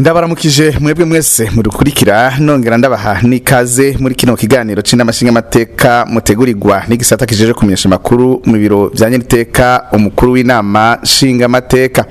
Ndabaramukije mwebwe mwese mudukurikira, nongera ndabaha n'ikaze muri kino kiganiro c'inama nshingamateka mutegurirwa n'igisata kijeje kumenyesha amakuru mu biro vya nyeniteka umukuru w'inama nshingamateka.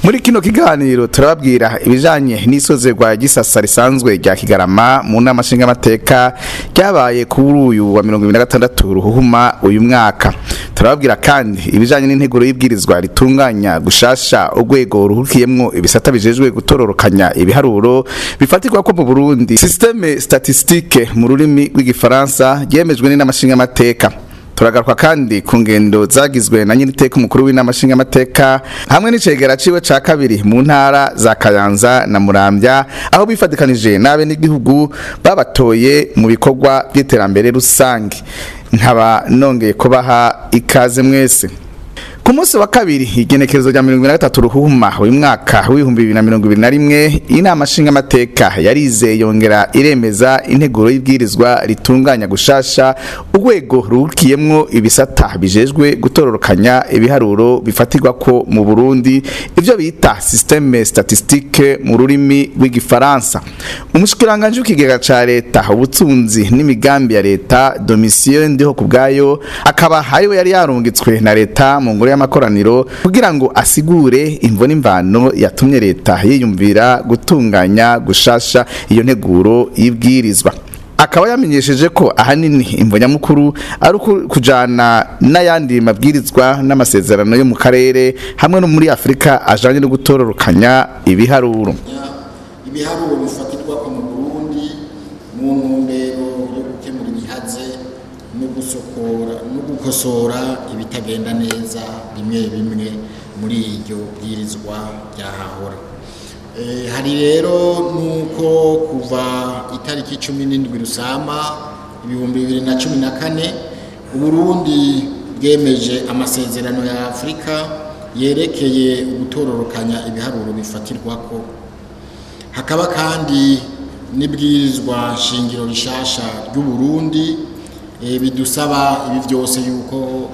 Muri kino kiganiro turababwira ibijanye n'isozerwa ry'isasa risanzwe rya Kigarama mu nama nshingamateka ryabaye kuri uyu wa 2026 Ruhuhuma uyu mwaka. Turababwira kandi ibijanye n'integuro y'ibwirizwa ritunganya gushasha urwego ruhurikiyemwo ibisata bijejwe gutororokanya ibiharuro bifatirwa ko mu Burundi, système statistique mu rurimi rw'igifaransa, ryemejwe n'inama nshingamateka. Turagaruka kandi ku ngendo zagizwe na nyiriteka umukuru w'inama nshingamateka hamwe n'icegera ciwe ca kabiri mu ntara za Kayanza na Muramvya, aho bifadikanije n'abenegihugu babatoye mu bikorwa by'iterambere rusange. Nkaba nongeye kubaha ikaze mwese. Ku munsi wa kabiri, igenekerezo rya 23 Ruhuma uyu mwaka w'2021, inama nshingamateka yarize yongera iremeza integuro y'ibwirizwa ritunganya gushasha urwego ruhurikiyemwo ibisata bijejwe gutororokanya ibiharuro bifatirwa ko mu Burundi, ivyo bita système statistique mu rurimi rw'igifaransa. Umushikiranganji w'ikigega ca leta, ubutunzi n'imigambi ya leta, Domitien Ndihokubwayo, akaba ariwe yari yarungitswe na leta mu ngoro y'amakoraniro kugira ngo asigure imvo n'imvano yatumye leta yiyumvira gutunganya gushasha iyo nteguro y'ibwirizwa, akaba yamenyesheje ko ahanini imvo nyamukuru ari kujana n'ayandi mabwirizwa n'amasezerano yo mu karere hamwe no muri Afurika ajanye no gutororokanya ibiharuro. Ibiharuro bifatirwa ko mu Burundi mu ntumbero yo gukemura ibihaze no gusokora no gukosora ibitagenda neza bimwe bimwe muri iryo bwirizwa ryahahora. Hari rero nuko kuva itariki 17 Rusama 2014 Uburundi bwemeje amasezerano ya Afurika yerekeye ugutororokanya ibiharuro bifatirwako, hakaba kandi n'ibwirizwa shingiro rishasha ry'u Burundi bidusaba ibi byose yuko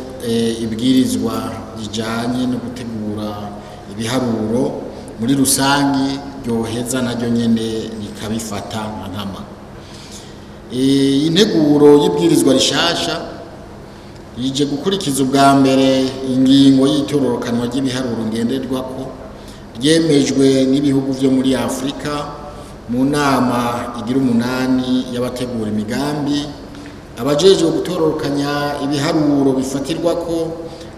ibwirizwa rijanye no gutegura ibiharuro muri rusangi ryoheza naryo nyene rikabifata nka nkama. Integuro y'ibwirizwa rishasha rije gukurikiza ubwa mbere ingingo y'itororokanwa ry'ibiharuro ngenderwako ryemejwe n'ibihugu vyo muri Afurika mu nama igira umunani y'abategura imigambi, abajejwe gutororokanya ibiharuro bifatirwako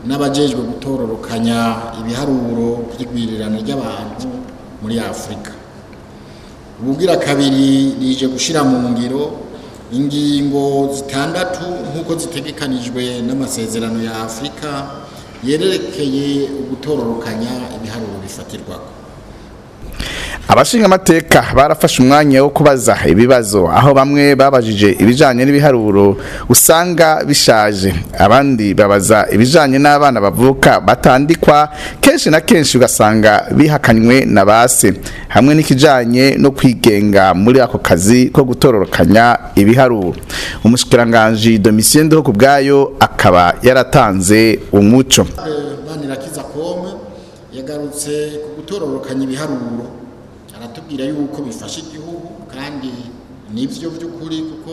n'abajejwe gutororokanya ibiharuro vy'igwirirana ry'abantu muri Afurika. Ubugira kabiri, rije gushira mu ngiro ingingo zitandatu nk'uko zitegekanijwe n'amasezerano ya Afurika yerekeye ugutororokanya ibiharuro bifatirwako. Abashingamateka barafashe umwanya wo kubaza ibibazo, aho bamwe babajije ibijanye n'ibiharuro usanga bishaje, abandi babaza ibijanye n'abana bavuka batandikwa, kenshi na kenshi ugasanga bihakanywe na base, hamwe n'ikijanye no kwigenga muri ako kazi ko gutororokanya ibiharuro. Umushikiranganji Domitien Ndihokubwayo akaba yaratanze umuco. Manirakiza Kome yagarutse ku gutororokanya ibiharuro, aratubwira yuko bifasha igihugu, kandi nivyo by'ukuri, kuko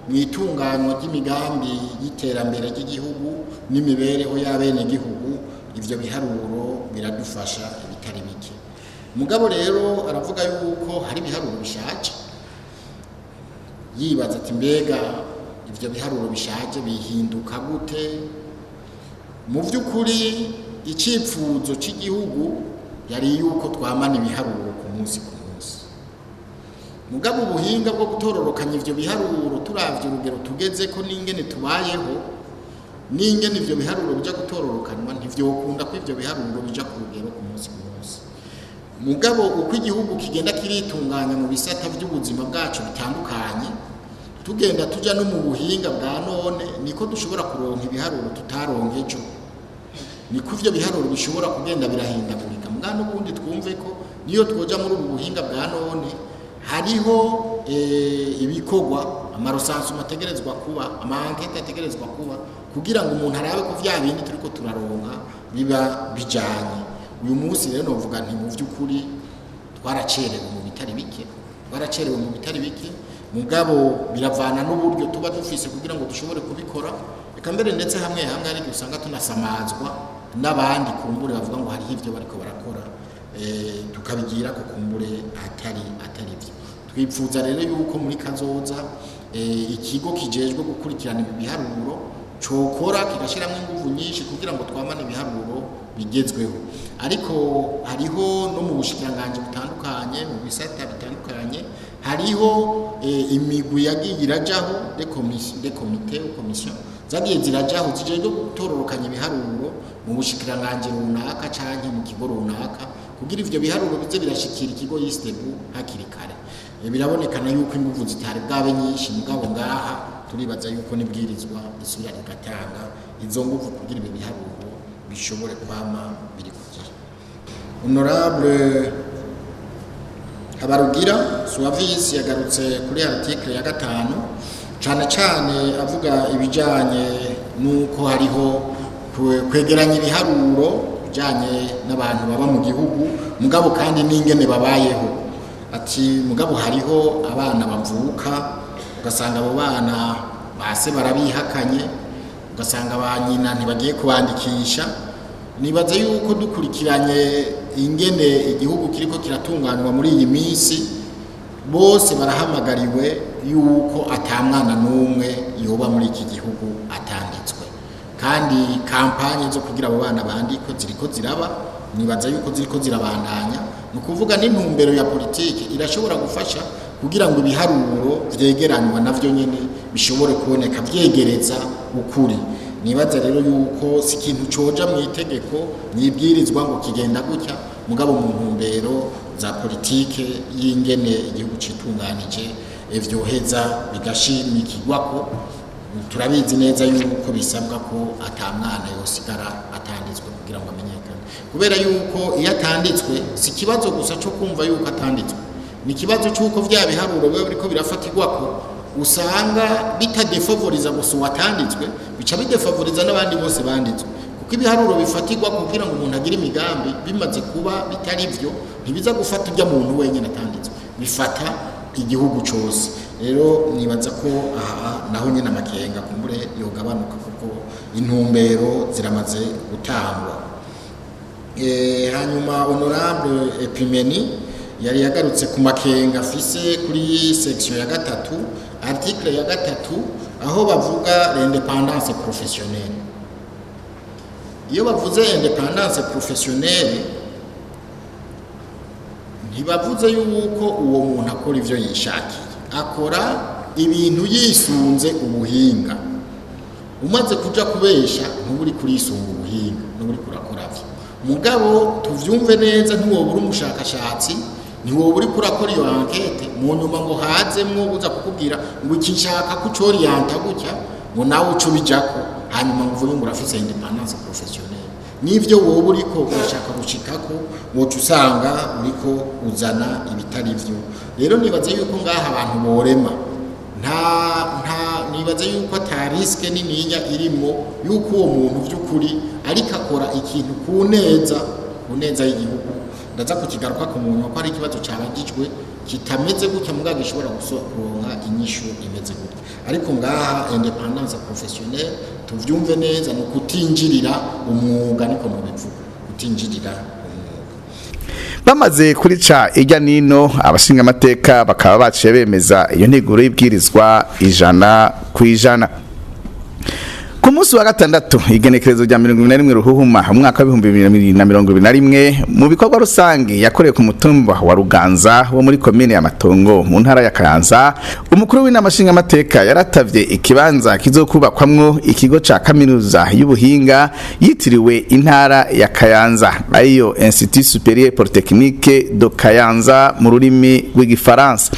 mu itunganywa ry'imigambi y'iterambere ry'igihugu n'imibereho y'abenegihugu ivyo biharuro biradufasha ibitari bike. Mugabo rero aravuga yuko hari ibiharuro bishaje, yibaza ati: "Mbega ivyo biharuro bishaje bihinduka gute?" Mu by'ukuri icipfuzo cy'igihugu yari yuko twamana ibiharuro ku munsi ku munsi. Mugabo ubuhinga bwo gutororokanya ivyo biharuro, turavye urugero tugeze ko n'ingene tubayeho n'ingene ivyo biharuro bija gutororokanwa, ntivyokunda ko ivyo biharuro bija ku rugero ku munsi ku munsi. Mugabo uko igihugu kigenda kiritunganya mu bisata by'ubuzima bwacu bitandukanye, tugenda tuja no mu buhinga bwa none, niko dushobora kuronka ibiharuro tutaronka ejo, niko ivyo biharuro bishobora kugenda birahindagurika. Mugabo n'ubundi twumve ko niyo twoja muri ubu buhinga bwa none hariho ibikorwa, ama recensements ategerezwa kuba, ama enquêtes ategerezwa kuba, kugira ngo umuntu arabe ko vya bindi turiko turaronka biba bijanye. Uyu munsi rero novuga nti mu vy'ukuri Twaracerewe mu bitari bike, twaracerewe mu bitari bike, mugabo biravana n'uburyo tuba dufise kugira ngo dushobore kubikora. Reka mbere ndetse hamwe hamwe hari igihe usanga tunasamazwa n'abandi kumbure bavuga ngo hariho ibyo bariko barakora, tukabigira ko kumbure atari byo. Twipfuza rero yuko muri kazoza ikigo kijejwe gukurikirana ibi biharuro cokora kigashyiramo ingufu nyinshi kugira ngo twamane ibiharuro bigezweho. Ariko hariho no mu bushikiranganji butandukanye, mu bisata bitandukanye, hariho imigwi yagiye irajaho, de commission, de comité ou commission zagiye zirajaho zijejwe gutororokanya ibiharuro mu bushikiranganji runaka canke mu kigo runaka, kugira ivyo biharuro bize birashikira ikigo ISTEEBU hakiri kare. Birabonekana yuko ingufu zitari bwabe nyinshi, mugabo ngaha turibaza yuko nibwirizwa risubira rigatanga izo nguvu kugira ibi biharuro bishobore kwama biri ku gihe. Honorable Habarugira Suavis yagarutse kuri article ya 5, cane cane avuga ibijanye nuko hariho kwegeranya ibiharuro bijanye n'abantu baba mu gihugu, mugabo kandi n'ingene babayeho. Ati mugabo hariho abana bavuka ugasanga abo bana base barabihakanye, ugasanga ba nyina ntibagiye kubandikisha. Nibaza yuko dukurikiranye ingene igihugu kiriko kiratunganywa muri iyi minsi, bose barahamagariwe yuko ata mwana n'umwe yoba muri iki gihugu atanditswe, kandi kampanye zo kugira abo bana bandikwe ziriko ziraba, nibaza yuko ziriko zirabandanya. Ni ukuvuga n'intumbero ya politiki irashobora gufasha kugira ngo ibiharuro vyegeranywa navyo nyene bishobore kuboneka vyegereza ukuri. Nibaza rero yuko si ikintu coja mu itegeko mwibwirizwa ngo kigenda gutya, mugabo mu ntumbero za politike y'ingene igihugu citunganije vyoheza bigashimikirwako. Turabizi neza yuko bisabwa ko ata mwana yosigara atanditswe kugira ngo amenyekane, kubera yuko iyo atanditswe si ikibazo gusa cyo kumva yuko atanditswe, ni ikibazo cy'uko vya biharuro biba biriko birafatirwako usanga bitadefavoriza gusa uwatanditswe, bica bidefavoriza n'abandi bose banditswe, kuko ibiharuro bifatirwa kugira ngo umuntu agire imigambi bimaze kuba bitari byo, ntibiza gufata ujya muntu wenyine atanditswe, bifata igihugu cose. Rero nibaza ko aha naho nyine amakenga kumbure yogabanuka kuko intumbero ziramaze gutangwa. Hanyuma honorable Epimeni yari yagarutse ku makenga afise kuri section ya 3, article ya 3, aho bavuga l'indépendance professionnelle. Iyo bavuze indépendance professionnelle ntibavuze yuko uwo muntu akora ivyo yishakiye, akora ibintu yisunze ubuhinga. Umaze kuja kubesha ntuburi kurisunga ubuhinga, ntuburi kurakora vyo. Mugabo tuvyumve neza, ntiwobura umushakashatsi, ntiwoba uriko urakora iyo enquête mu nyuma ngo hazemwo uza kukubwira ngo iki nshaka ko ucoriyanta gutya, ngo nawe uce ubijako, hanyuma ngo uvuge ngo urafise indépendance professionnelle. N'ivyo woba uriko urashaka gushikako woca usanga uriko uzana ibitari vyo. Rero nibaze yuko ngaha abantu borema nta nibaze yuko ata risque nininya irimwo yuko uwo muntu vy'ukuri ariko akora ikintu ku neza y'igihugu. Ndaza kukigaruka ku muntu ko ari ikibazo cabagijwe kitameze gutya, mugabo gishobora kuronka inyishu imeze gutya. Ariko ngaha indépendance professionnelle tuvyumve neza, ni ukutinjirira umwuga, niko nobivuga, kutinjirira umwuga. Bamaze kurica irya nino, abashingamateka bakaba baciye bemeza iyo nteguro y'ibwirizwa 100%. Ku munsi wa gatandatu, igenekerezo rya 21 Ruhuhuma umwaka wa 2021, mu bikorwa rusange yakorewe ku mutumba wa Ruganza wo muri komine ya Matongo mu ntara ya Kayanza, umukuru w'inama nshingamateka yaratavye ikibanza kizokubakwamwo ikigo ca kaminuza y'ubuhinga yitiriwe intara ya Kayanza, ariyo Institut Supérieur Polytechnique de Kayanza mu rurimi rw'igifaransa.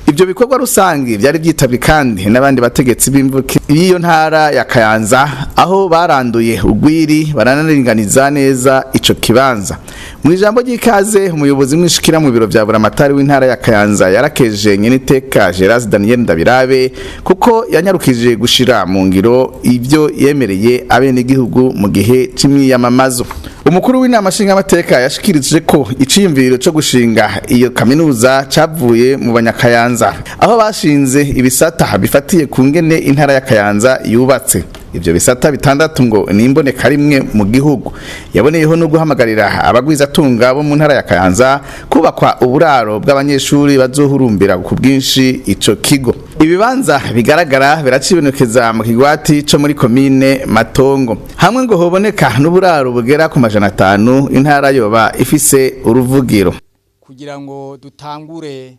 Ivyo bikorwa rusange vyari vyitabwe kandi n'abandi bategetsi b'imvuke y'iyo ntara ya Kayanza, aho baranduye ugwiri baranaringaniza neza ico kibanza. Mu ijambo ry'ikaze, umuyobozi mwishikira mu biro vya Buramatari w'intara ya Kayanza yarakeje nyeniteka Gerard Daniel Ndabirabe kuko yanyarukije gushira mu ngiro ivyo yemereye abenegihugu mu gihe c'imyiyamamazo. Umukuru w'inama nshingamateka yashikirije ko iciyumviro co gushinga iyo kaminuza cavuye mu Banyakayanza, aho bashinze ibisata bifatiye ku ngene intara ya Kayanza yubatse. Ivyo bisata bitandatu ngo ni imboneka rimwe mu gihugu. Yaboneyeho no guhamagarira abagwizatunga bo mu ntara ya Kayanza kubakwa uburaro bw'abanyeshuri bazohurumbira ku bwinshi ico kigo. Ibibanza bigaragara biracibonekeza mu kigwati co muri komine Matongo, hamwe ngo hoboneka n'uburaro bugera ku 500, intara yoba ifise uruvugiro. Kugira ngo dutangure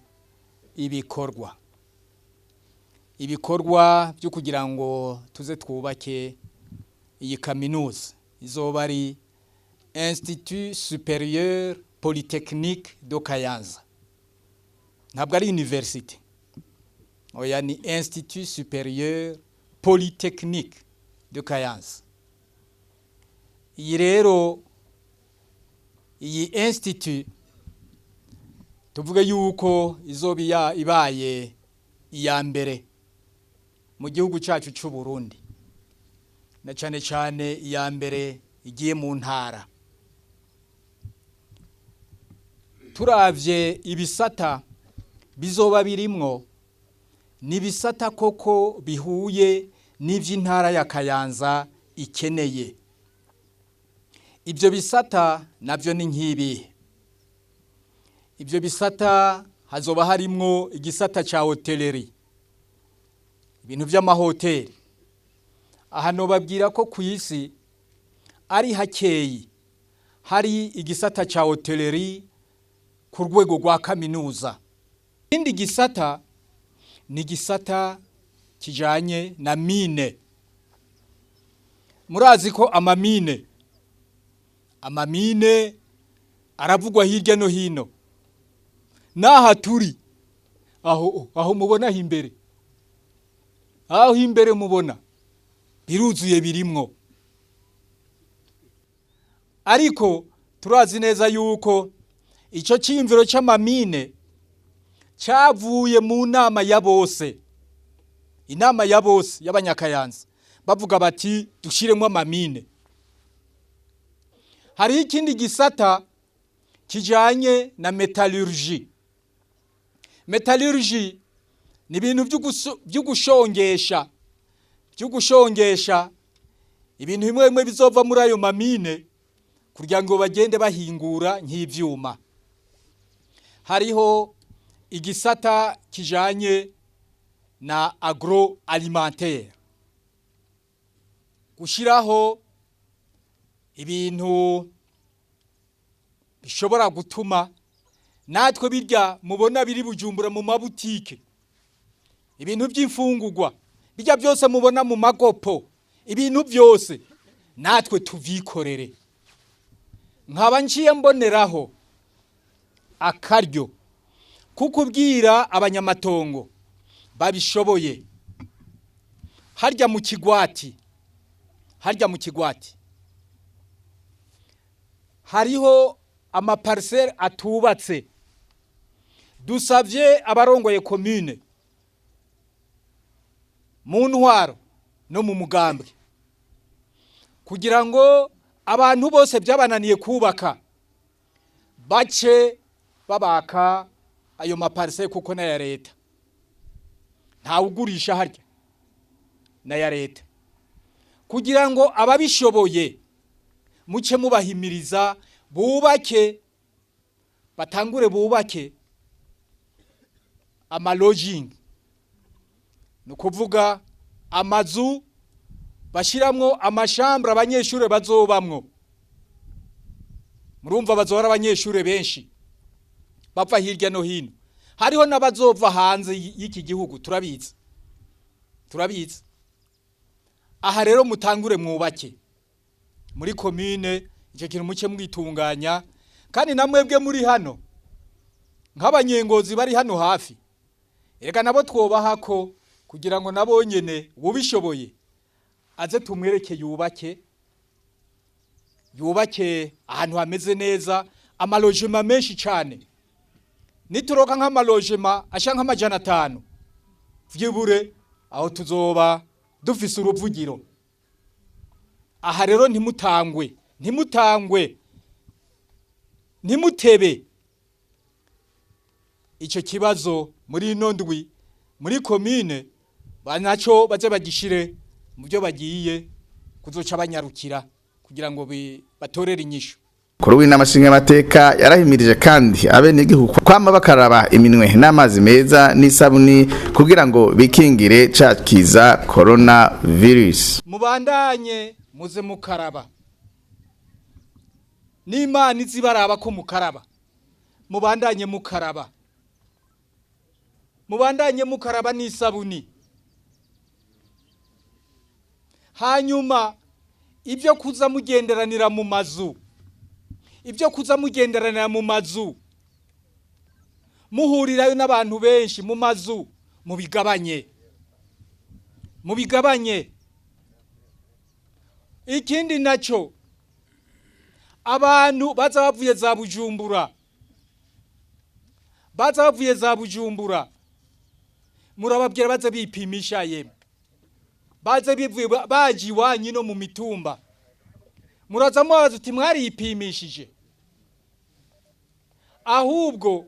ibikorwa byo kugira ngo tuze twubake iyi kaminuza izoba ari Institut Supérieur Polytechnique de Kayanza. Ntabwo ari université, oya, ni Institut Supérieur Polytechnique de Kayanza. Iyi rero, iyi institut, tuvuge yuko izoba ibaye iya mbere mu gihugu cyacu cy'u Burundi, na cyane cyane iya mbere igiye mu ntara. Turavye ibisata bizoba birimwo, ni ibisata koko bihuye n'ivy'intara ya Kayanza ikeneye. Ibyo bisata navyo ni nk'ibi. Ibyo bisata hazoba harimwo igisata ca hôtellerie, ibintu vy'amahoteli. Aha nobabwira ko ku isi ari hakeyi hari igisata ca hôtellerie ku rwego rwa kaminuza. Ikindi gisata ni igisata kijanye na mine. Murazi ko amamine aravugwa hirya no hino. N'aha turi, aho mubona imbere, aho imbere mubona biruzuye, birimwo. Ariko turazi neza yuko icyo cyiyumviro cy'amamine cyavuye mu nama ya bose, inama ya bose y'Abanyakayanza, bavuga bati dushyiremo amamine. Hariho ikindi gisata kijanye na métallurgie. Métallurgie ni ibintu by'ugushongesha ibintu bimwe bimwe bizova muri ayo mamine, kugira ngo bagende bahingura nk'ivyuma. Hariho igisata kijanye na agroalimentaire, gushiraho ibintu bishobora gutuma natwe birya mubona biri Bujumbura mu mabutike, ibintu by'imfungurwa bijya byose mubona mu magopo, ibintu byose natwe tuvyikorere. Nkaba nciye mboneraho akaryo kukubwira abanyamatongo babishoboye harya mu kigwati, harya mu kigwati hariho amaparcelles atubatse. Dusavye abarongoye commune mu ntwaro no mu mugambwe kugira ngo abantu bose byabananiye kubaka bace babaka ayo maparcelles, kuko n'aya leta, ntawugurisha harya, n'aya leta, kugira ngo ababishoboye muce mubahimiriza bubake, batangure bubake amalodging, ni ukuvuga amazu bashiramwo amachambres abanyeshure bazobamwo. Murumva bazohora abanyeshure benshi bava hirya no hino, hariho n'abazova hanze y'iki gihugu, turabizi, turabizi. Aha rero mutangure mwubake muri komine icyo kintu, muce mwitunganya. Kandi namwebwe muri hano nk'abanyengozi bari hano hafi, erega nabo twobaha ko kugira ngo nabo nyene ubishoboye aze tumwereke yubake, yubake ahantu hameze neza, amalogement menshi cyane. Nituroka nk'amalogement asha nk'500 vyibure, aho tuzoba dufise uruvugiro. Aha rero ntimutangwe, Ntimutangwe, ntimutebe. Icyo kibazo muri ino ndwi muri komine banaco baze bagishire mu byo bagiye kuzoca banyarukira kugira ngo batorere inyishu. Kuri w'inama nshingamateka yarahimirije kandi abenegihugu kwama bakaraba iminwe n'amazi meza n'isabuni kugira ngo bikingire ca kiza corona virus. Mubandanye muze mukaraba, n'Imana izibaraba ko mukaraba. Mubandanye mukaraba, mubandanye mukaraba n'isabuni. Hanyuma ibyo kuza mugenderanira mu mazu, ibyo kuza mugenderanira mu mazu, muhurirayo n'abantu benshi mu mazu, mubigabanye, mubigabanye. Ikindi naco, abantu baza bavuye za Bujumbura, baza bavuye za Bujumbura, murababwira baza bipimisha yemwe, baze bivuye baje iwanyu no mu mitumba, muraza mubaza uti mwaripimishije? Ahubwo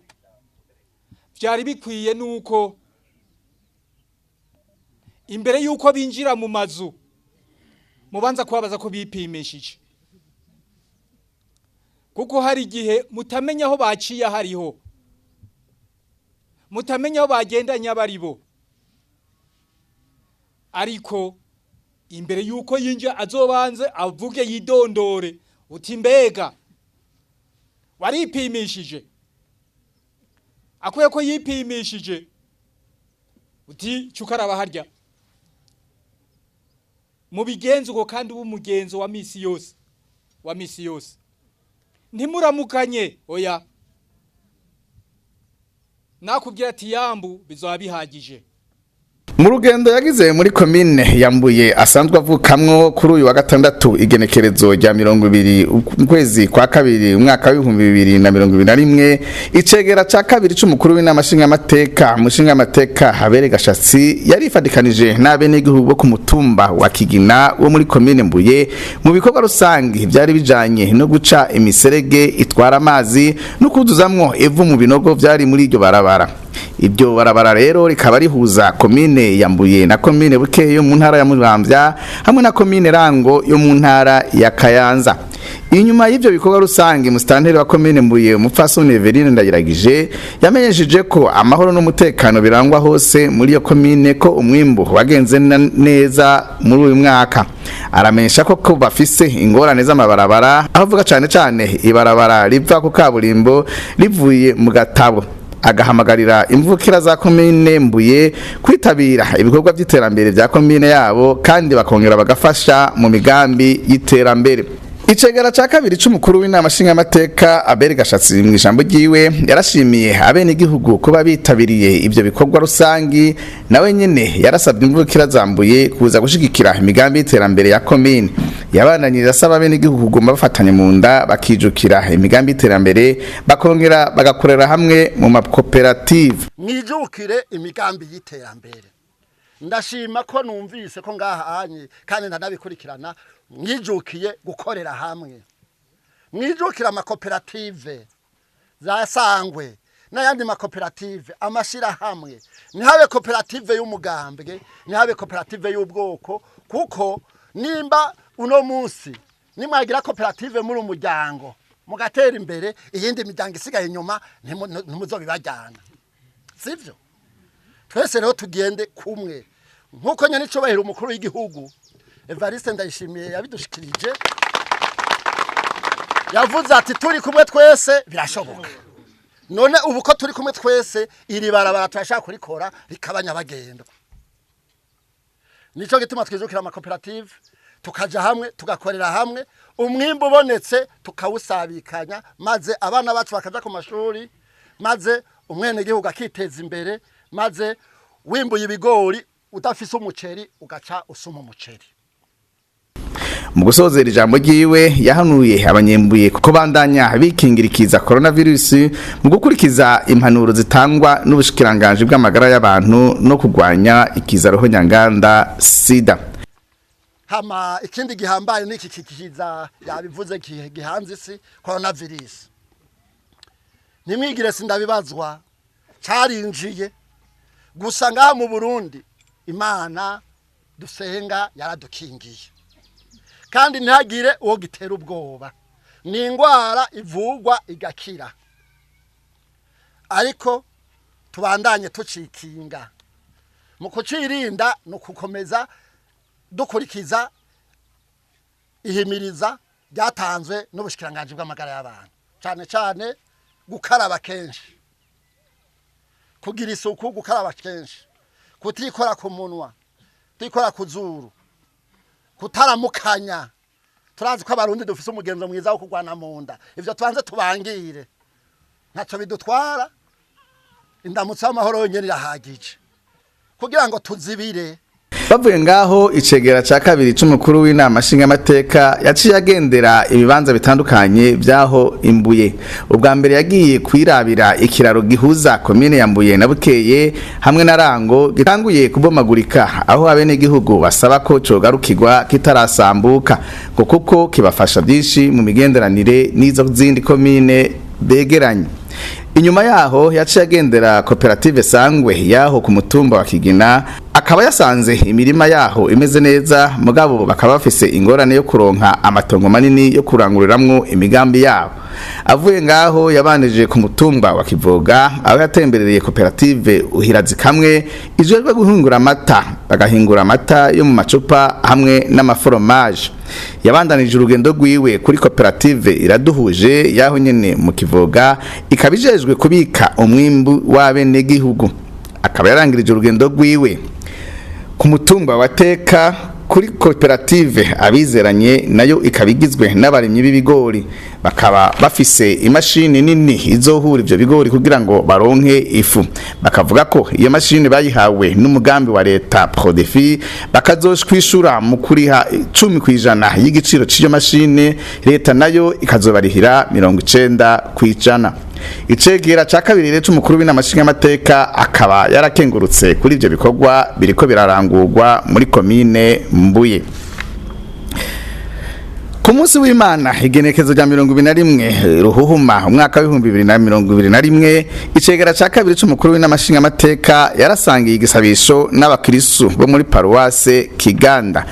byari bikwiye nuko imbere yuko binjira mu mazu mubanza kubabaza ko bipimishije, kuko hari igihe mutamenya aho baciye hariho, mutamenya aho bagendanye abaribo. Ariko imbere yuko yinjira azobanze avuge yidondore uti mbega waripimishije? Akuye ko yipimishije uti cukaraba harya. Mubigenzo uko kandi umugenzo wa misi yose, wa misi yose. Ntimuramukanye, oya. Nakubwira ati yambu bizoba bihagije. Mu rugendo yagize muri komine yambuye asanzwe avukamwo kuri uyu wa gatandatu igenekerezo rya 20 ukwezi kwa kabiri umwaka w'ibihumbi bibiri na mirongo ibiri na rimwe, icegera ca kabiri c'umukuru w'inama nshingamateka umushingamateka Habere Gashatsi yarifadikanije n'abenegihugu bo ku mutumba wa Kigina wo muri komine Mbuye mu bikorwa rusangi byari bijanye no guca imiserege itwara amazi no kuzuzamwo ivu mu binogo byari muri iryo barabara. Ibyo barabara rero rikaba rihuza komine ya Mbuye na komine Bukeye yo mu ntara ya Muramvya hamwe na komine Rango yo mu ntara ya Kayanza. Inyuma y'ibyo bikorwa rusange musitanteri wa komine Mbuye umupfasoni Everine Ndayiragije yamenyesheje ko amahoro n'umutekano birangwa hose muri iyo komine, ko umwimbu wagenze neza muri uyu mwaka. Aramenyesha ko bafise ingorane z'amabarabara, aho avuga cane cane ibarabara riva ku kaburimbo rivuye mu Gatabo. Agahamagarira imvukira za komine Mbuye kwitabira ibikorwa by'iterambere bya komine yabo kandi bakongera bagafasha mu migambi y'iterambere. Icegera ca kabiri c'umukuru w'inama nshingamateka Abel Gashatsi mu ijambo ryiwe yarashimiye abenegihugu kuba bitabiriye ibyo bikorwa rusangi, nawe nyene yarasabye imvukira zambuye kuza gushigikira imigambi y'iterambere ya komine. Yabandanije asaba abenegihugu kuguma bafatanye mu nda bakijukira imigambi y'iterambere bakongera bagakorera hamwe mu makoperative. Mwijukire imigambi y'iterambere. Ndashima ko numvise ko ngaha anye kandi ndanabikurikirana, mwijukiye gukorera hamwe, mwijukira amakoperative za Sangwe n'ayandi makoperative amashira hamwe. Ntihabe koperative y'umugambwe, ntihabe koperative y'ubwoko, kuko nimba uno munsi nimwagira koperative muri umuryango mugatera imbere, iyindi miryango isigaye inyuma ntimuzobibajyana, sivyo? Twese rero tugende kumwe nkuko nyene icubahiro umukuru w'igihugu Evariste Ndayishimiye yabidushikirije, yavuze ati turi kumwe twese birashoboka. None ubu ko turi kumwe twese, iri barabara turashaka kurikora rikaba nyabagendwa. Nico gituma twijukira amakoperative, tukaja hamwe tugakorera hamwe, umwimbu ubonetse tukawusabikanya, maze abana bacu bakaja ku mashuri, maze umwenegihugu akiteza imbere, maze wimbuye ibigori udafise umuceri ugaca usuma umuceri. Mu gusozera ijambo ryiwe yahanuye abanyembuye kuko bandanya bikingirikiza coronavirus mu gukurikiza impanuro zitangwa n'ubushikiranganje bw'amagara y'abantu no kugwanya ikiza roho nyanganda sida. Hama ikindi gihambaye niki kikiza yabivuze gihanze isi, coronavirus. Nimwigire sindabibazwa, carinjiye gusa ngaha mu Burundi. Imana dusenga yaradukingiye, kandi ntihagire uwo gitera ubwoba. Ni indwara ivugwa igakira, ariko tubandanye tucikinga. Mu kucirinda ni ukukomeza dukurikiza ihimiriza ryatanzwe n'ubushikiranganji bw'amagara y'abantu, cyane cyane gukaraba kenshi, kugira isuku, gukaraba kenshi, kutikora ku munwa, kutikora ku zuru, kutaramukanya. Turazi ko Abarundi dufise umugenzo mwiza wo kurwana mu nda. Ivyo tubanze tubangire, ntacyo bidutwara. Indamutso y'amahoro yonyene irahagije kugira ngo tuzibire. Bavuye ngaho, icegera ca kabiri c'umukuru w'inama nshingamateka yaciye agendera ibibanza bitandukanye vyaho Imbuye. Ubwa mbere yagiye kwirabira ikiraro gihuza komine ya Mbuye na Bukeye hamwe na Rango gitanguye kubomagurika, aho abenegihugu basaba ko cogarukirwa kitarasambuka, ngo kuko kibafasha byinshi mu migenderanire n'izo zindi komine begeranye. Inyuma yaho yaciye agendera koperative Sangwe yaho ku mutumba wa Kigina, akaba yasanze imirima yaho imeze neza, mugabo bakaba bafise ingorane yo kuronka amatongo manini yo kuranguriramwo imigambi yabo. Avuye ngaho yabanije ku mutumba wa Kivoga, aho yatemberereye koperative Uhirazi kamwe ijejwe guhingura amata, bagahingura amata yo mu macupa hamwe n'amaforomaje. Yabandanije urugendo rwiwe kuri koperative Iraduhuje yaho nyene mu Kivoga, ikaba ijejwe kubika umwimbu w'abenegihugu. Akaba yarangirije urugendo rwiwe ku mutumba wa Teka kuri koperative Abizeranye, nayo ikaba igizwe n'abarimyi b'ibigori, bakaba bafise imashini nini izohura ivyo bigori kugira ngo baronke ifu. Bakavuga ko iyo mashini bayihawe n'umugambi wa leta Prodefi, bakazoshwishura mu kuriha 10% y'igiciro c'iyo mashini, leta nayo ikazobarihira 90%. Icegera ca kabiri rero c'umukuru w'inama nshingamateka akaba yarakengurutse kuri ivyo bikorwa biriko birarangurwa muri komine Mbuye. Ku munsi w'Imana, igenekezo rya 21 Ruhuhuma umwaka w'2021, icegera ca kabiri c'umukuru w'inama nshingamateka yarasangiye igisabisho n'abakirisu bo muri paruwase Kiganda.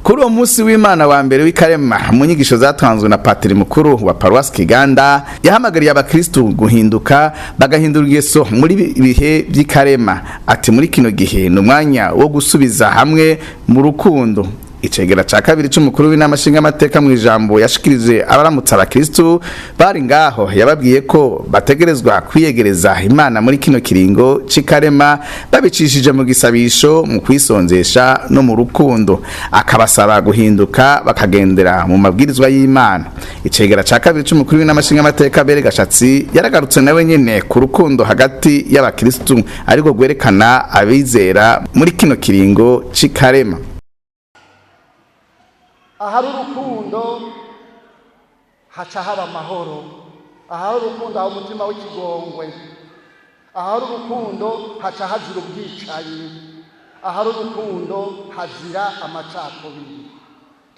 Kuri uwo munsi w'Imana wa mbere w'ikarema, mu nyigisho zatanzwe na patiri mukuru wa paruwasi Kiganda, yahamagariye abakristu guhinduka, bagahindura ingeso muri bihe by'ikarema. Ati muri kino gihe ni umwanya wo gusubiza hamwe mu rukundo. Icegera ca kabiri c'umukuru w'inama nshingamateka, mu ijambo yashikirije abaramutsa abakristu bari ngaho, yababwiye ko bategerezwa kwiyegereza Imana muri kino kiringo c'ikarema, babicishije mu gisabisho, mu kwisonzesha no mu rukundo, akabasaba guhinduka bakagendera mu mabwirizwa y'Imana. Icegera ca kabiri c'umukuru w'inama nshingamateka Bere Gashatsi yaragarutse nawe nyene ku rukundo hagati y'abakristu, ariko rwerekana abizera muri kino kiringo c'ikarema. Ahari urukundo haca haba amahoro. Ahari urukundo haba umutima w'ikigongwe. Ahari urukundo haca hazira ubwicanyi. Ahari urukundo hazira amacakubiri.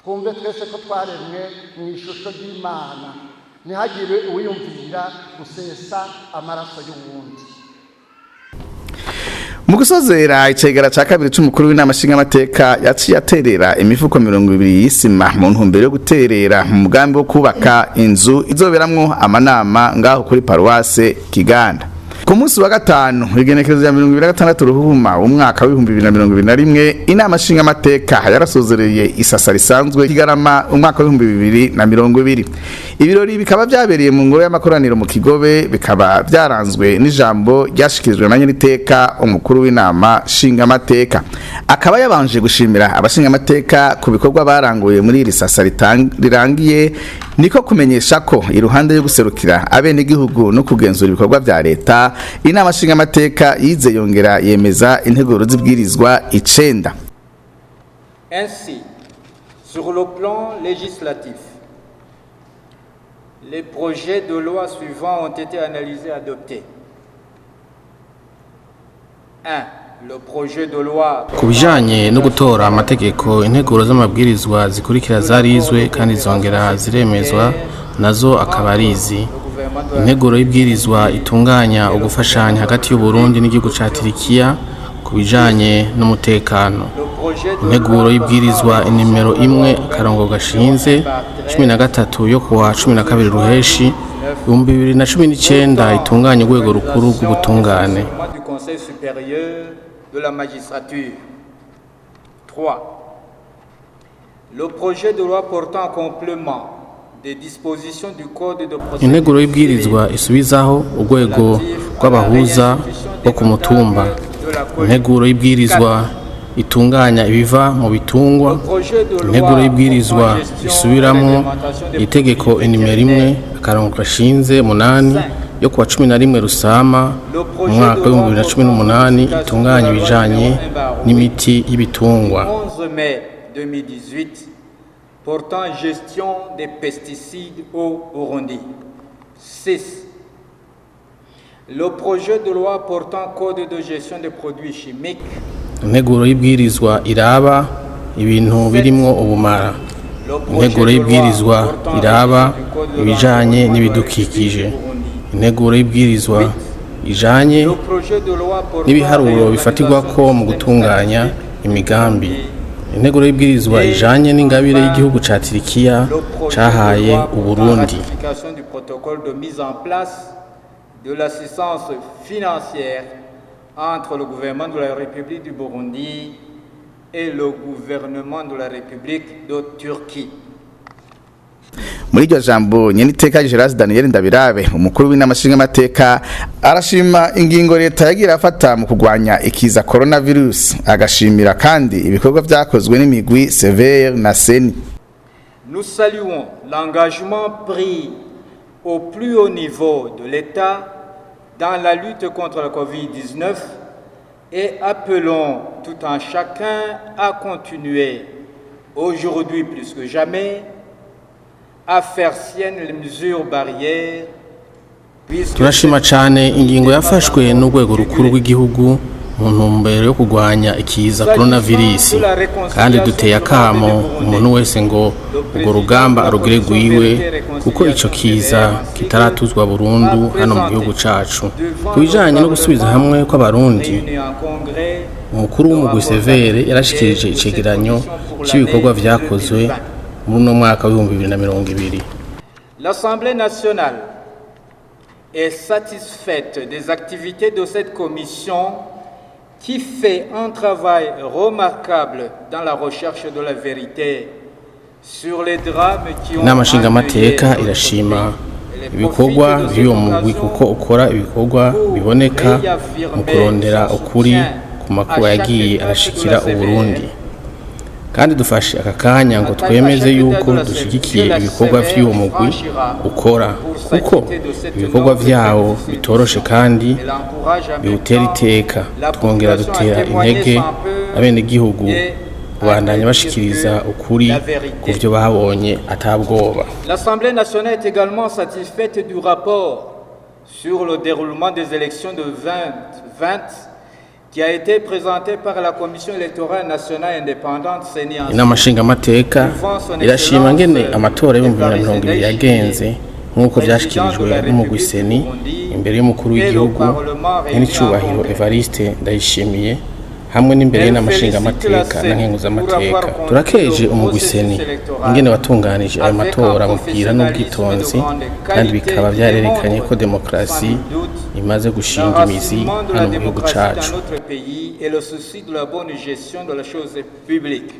Twumve twese ko twaremwe mu ishusho ry'Imana, ntihagire uwiyumvira gusesa amaraso y'uwundi. Mu gusozera, icegera ca kabiri c'umukuru w'inama nshingamateka yaciye aterera imifuko 20 y'isima mu ntumbero yo guterera mu mugambi wo kubaka inzu izoberamwo amanama ngaho kuri paruwase Kiganda. Ku munsi wa gatanu, igenekerezo rya 26 Ruhuma umwaka w'2021, inama nshingamateka yarasozereye isasa risanzwe Kigarama umwaka w'2020. Ibirori bikaba byabereye mu ngoro y'amakoraniro mu Kigobe, bikaba byaranzwe n'ijambo ryashikirijwe na nyeniteka umukuru w'inama nshingamateka. Akaba yabanje gushimira abashingamateka ku bikorwa baranguye muri iri sasa rirangiye, niko kumenyesha ko iruhande yo guserukira abenegihugu no kugenzura ibikorwa vya leta, inama nshingamateka yize yongera yemeza integuro z'ibwirizwa 9. Ainsi, sur le plan législatif, les projets de loi suivants ont été analysés et adoptés. 1. le projet de loi Ku bijanye no gutora amategeko, integuro z'amabwirizwa zikurikira zarizwe kandi zongera ziremezwa, nazo akaba ari izi: integuro y'ibwirizwa itunganya ugufashanya hagati y'Uburundi n'igihugu ca Turikiya ku bijanye n'umutekano, le projet de integuro loi y'ibwirizwa inimero 1-13 yo kuwa 12 Ruheshi 2019 itunganya urwego rukuru rw'ubutungane. Du Conseil supérieur de la magistrature. 3. Le projet de loi portant complément des dispositions du Code de procédure Integuro y'ibwirizwa isubizaho urwego rw'abahuza bo ku mutumba, integuro y'ibwirizwa itunganya ibiva mu bitungwa, integuro y'ibwirizwa isubiramwo itegeko inimero 1-8 yo kuwa 11 Rusama mu mwaka w'2018 itunganya ibijanye n'imiti y'ibitungwa. 11 mai 2018 portant gestion des pesticides au Burundi. 6. Le projet de loi portant code de gestion des produits chimiques. Integuro y'ibwirizwa iraba ibintu birimwo ubumara, Le projet integuro de loi y'ibwirizwa portant iraba révision du code de ibijanye l'environnement de la n'ibidukikije, République du Burundi. integuro y'ibwirizwa ijanye Le projet de loi portant n'ibiharuro bifatirwako mu réorganisation du gutunganya système statistique imigambi, integuro y'ibwirizwa ijanye n'ingabire y'igihugu ca Turikiya Le projet de cahaye loi portant Uburundi. ratification du protocole de mise en place de l'assistance financière entre le gouvernement de la République du Burundi et le gouvernement de la République de Turquie. Muri iryo jambo, nyeniteka Gerard Daniel Ndabirabe, umukuru w'inama nshingamateka, arashima ingingo leta yagiye afata mu kurwanya ikiza coronavirus, agashimira kandi ibikorwa vyakozwe n'imigwi CVR na CENI. Nous saluons l'engagement pris au plus haut niveau de l'État dans la lutte contre la Covid-19 et appelons tout un chacun à continuer, aujourd'hui plus que jamais, à faire sienne les mesures barrières. Puisque Turashima cyane ingingo yafashwe n'urwego rukuru rw'igihugu mu ntumbero yo kurwanya ikiza coronavirus, kandi duteye akamo umuntu wese ngo urwo rugamba arugire rwiwe, kuko ico kiza kitaratuzwa burundu hano mu gihugu cacu. Ku bijanye no gusubiza hamwe kw'Abarundi, réunis en congrès, umukuru w'umugwi Severe yarashikirije icegeranyo c'ibikorwa vyakozwe muri uno mwaka w'2020. L'Assemblée nationale est satisfaite des activités de cette commission qui fait un travail remarquable dans la recherche de la vérité sur les drames qui ont Inama nshingamateka endeuillé notre irashima pays. Elle ibikorwa profite de cette by'uwo mugwi, occasion kuko ukora ibikorwa pour biboneka mu réaffirmer kurondera son ukuri soutien ku makuba à chaque yagiye étape de arashikira la CVR. Uburundi, kandi dufashe aka kanya ngo twemeze yuko dushigikiye ibikorwa vy'uwo mugwi ukora, kuko ibikorwa vyawo bitoroshe kandi biwutera iteka. Twongera dutera intege abenegihugu kubandanya bashikiriza ukuri ku vyo babonye atabwoba. L'Assemblée nationale est également satisfaite du rapport sur le déroulement des élections de 2020 qui a été présenté par la Commission électorale nationale indépendante CENI en Inama nshingamateka irashima ngene amatora y'2020 yagenze nk'uko vyashikirijwe n'umugwi CENI imbere y'umukuru w'igihugu nyenicubahiro Evariste Ndayishimiye hamwe n'imbere y'inama nshingamateka na nkenguzamateka. Turakeje umugwi CENI ingene watunganije ayo matora mu bwira n'ubwitonzi, kandi bikaba vyarerekanye ko demokarasi imaze gushinga imizi L'enracinement de hano la mu gihugu démocratie cacu. dans notre pays et le souci de la bonne gestion de la chose publique.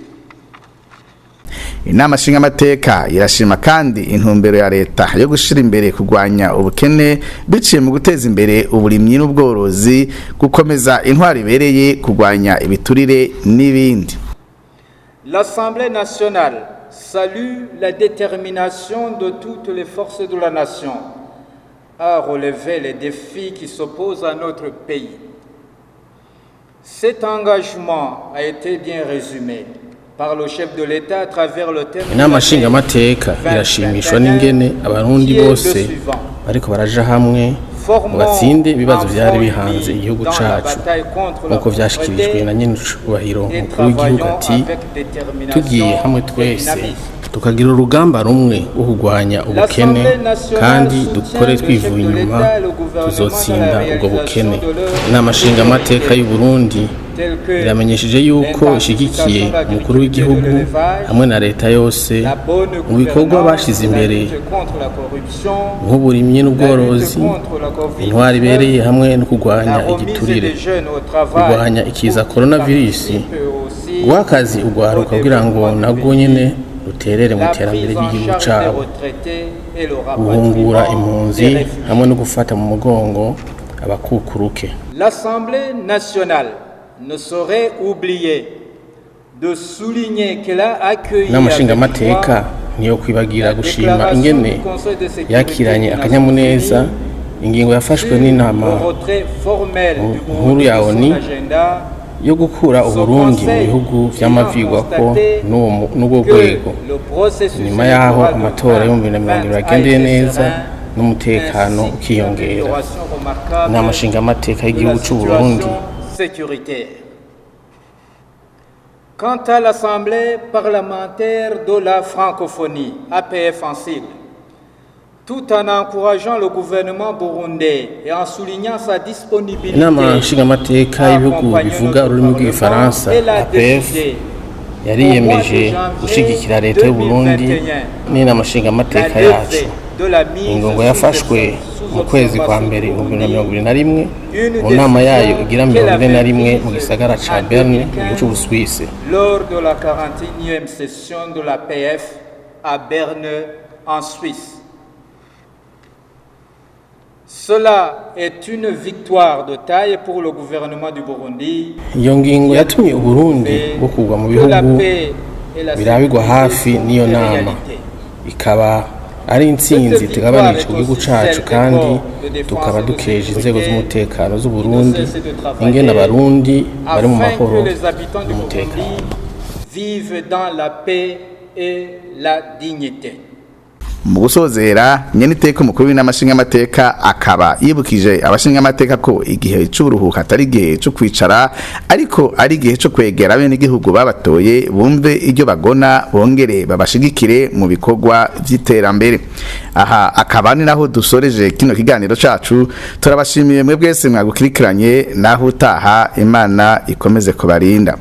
Inama nshingamateka irashima kandi intumbero ya leta yo gushira imbere kurwanya ubukene biciye mu guteza imbere uburimyi n'ubworozi, gukomeza intwaro ibereye, kurwanya ibiturire n'ibindi. L'Assemblée nationale salue la détermination de toutes les forces de la nation à relever les défis qui s'opposent à notre pays. Cet engagement a été bien résumé par le chef de l'État à travers le thème de Inama l'année nshingamateka irashimishwa n'ingene Abarundi qui est le bose suivant. bariko baraja hamwe ngo batsinde ibibazo vyari bihanze igihugu cacu, nk'uko vyashikirijwe na nyen'icubahiro umukuru w'igihugu ati: "Tugiye hamwe twese, tukagira urugamba rumwe rwo kurwanya ubukene kandi dukore twivuye inyuma, tuzotsinda ubwo bukene." Inama nshingamateka y'u Burundi iramenyesheje yuko ishigikiye umukuru w'igihugu hamwe na leta yose mu bikorwa bashize imbere, nk'uburimyi n'ubworozi, intwari ibereye hamwe no kurwanya igiturire, kurwanya ikiza coronavirus, guha akazi urwaruka kugira ngo nabwo nyene ruterere mu iterambere ry'igihugu cabo, guhungura impunzi hamwe no gufata mu mugongo abakukuruke. L'Assemblée nationale ne saurait oublier de souligner qu'elle a accueilli Inama avec nshingamateka joie niyo kwibagira gushima ingene yakiranye akanyamuneza ingingo yafashwe n'inama le retrait formel du nkuru Burundi ya de son ONU agenda yo gukura Uburundi mu bihugu vy'amavigwako n'ubwo que rwego, le processus nyuma y'aho électoral de amatora y'2020 2020 a yagendeye été neza serein, n'umutekano ainsi qu'une ukiyongera. amélioration remarquable Inama nshingamateka de la y'igihugu c'u Burundi situation sécuritaire. Quant à l'Assemblée parlementaire de la francophonie, APF en sigle, tout en encourageant le gouvernement burundais et en soulignant sa disponibilité Inama nshingamateka à y'ibihugu accompagner bivuga notre ururimi Parlement, rw'igifaransa, elle a APF, décidé yariyemeje gushigikira leta y'u Burundi n'inama la nshingamateka yacu. levée de la mise Ingingo sous yafashwe mu kwezi kwa observation mbere du Burundi, 2021 une mu nama yayo décision igira qu'elle 41 avait mu gisagara ca prise en Berne mu gihugu 2015 c'Ubusuwisi. lors de la 41e session de la PF à Berne en Suisse. Cela est une victoire de taille pour le gouvernement du Burundi. Iyo ngingo yatumye Uburundi bukurwa mu Que la bihugu paix et la birabirwa sécurité hafi sont n'iyo une nama, réalité. ikaba ari intsinzi tugabanije ku gihugu cacu, kandi tukaba dukeje inzego z'umutekano z'Uburundi ingene Abarundi bari mu Afin mahoro que les habitants du n'umutekano. Burundi vivent dans la paix et la dignité. Mu gusozera, nyeniteka umukuru w'inama nshingamateka akaba yibukije abashingamateka ko igihe c'uburuhuko atari igihe co kwicara, ariko ari igihe co kwegera abenegihugu babatoye, bumve ibyo bagona, bongere babashigikire mu bikorwa vy'iterambere. Aha akaba ni naho dusoreje kino kiganiro cacu. Turabashimiye mwebwese mwagukirikiranye. Naho utaha, Imana ikomeze kubarinda.